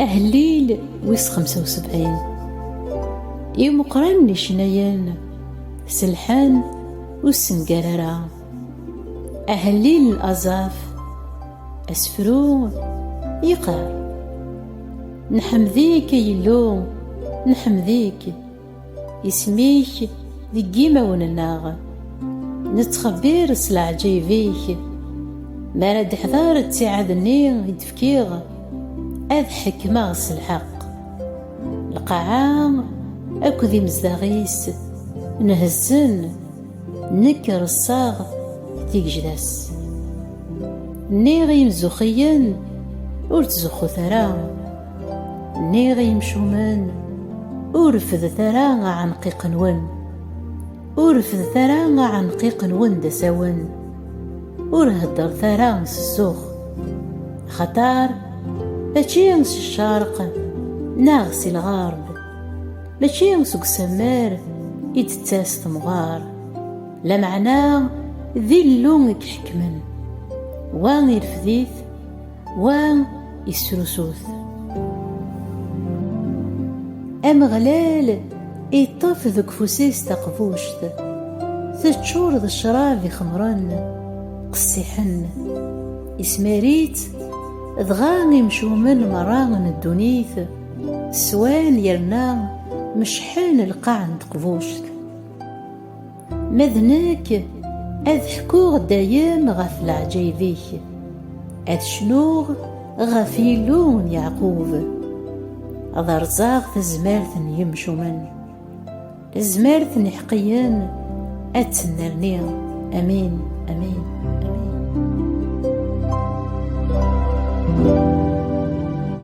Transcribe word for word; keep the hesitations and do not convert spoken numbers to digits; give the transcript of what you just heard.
Ahellil wis xemsa u sebɛin. I umeqqran n icennayen, s lḥan ur ssengar ara. Ahellil n Azaf, asefru yeqqar: Nḥemd-ik, ay Illu, nḥemd-ik. Isem-ik deg yimawen-nneɣ. Nettxebbir s leɛǧayeb-ik. Mi ara d-iḥḍer ttiɛad-nni i d-fkiɣ, ad ḥekmeɣ s lḥeqq. Lqaɛa akked imezdaɣ-is nhezzen, nekk reṣṣaɣ tigejda-s. Nniɣ i yimzuxxiyen, ur ttzuxxut ara. Nniɣ i yimcumen, ur refdet ara aɛenqiq-nwen. Ur refdet ara aɛenqiq-nwen d asawen. Ur heddret ara s zzux. Axaṭer mačči si ccerq neɣ si lɣerb, mačči seg usammar i d-tettas temɣer. Lameɛna d Illu i iḥekmen, wa irfed-it, wa isrusu-t. Ameɣlal iṭṭef deg ufus-is taqbuct, teččur d ccrab ixemren, qessiḥen. Ismar-itt, dɣa imcumen merra n ddunit swan yerna mecḥen lqaɛ n teqbuct. Ma d nekk, ad ḥkuɣ dayem ɣef leɛǧayeb-ik, ad cnuɣ ɣef Yillu n Yeɛqub. Ad rẓeɣ tazmert n yimcumen, tazmert n iḥeqqiyen ad tennerni. Amin, amin, amin.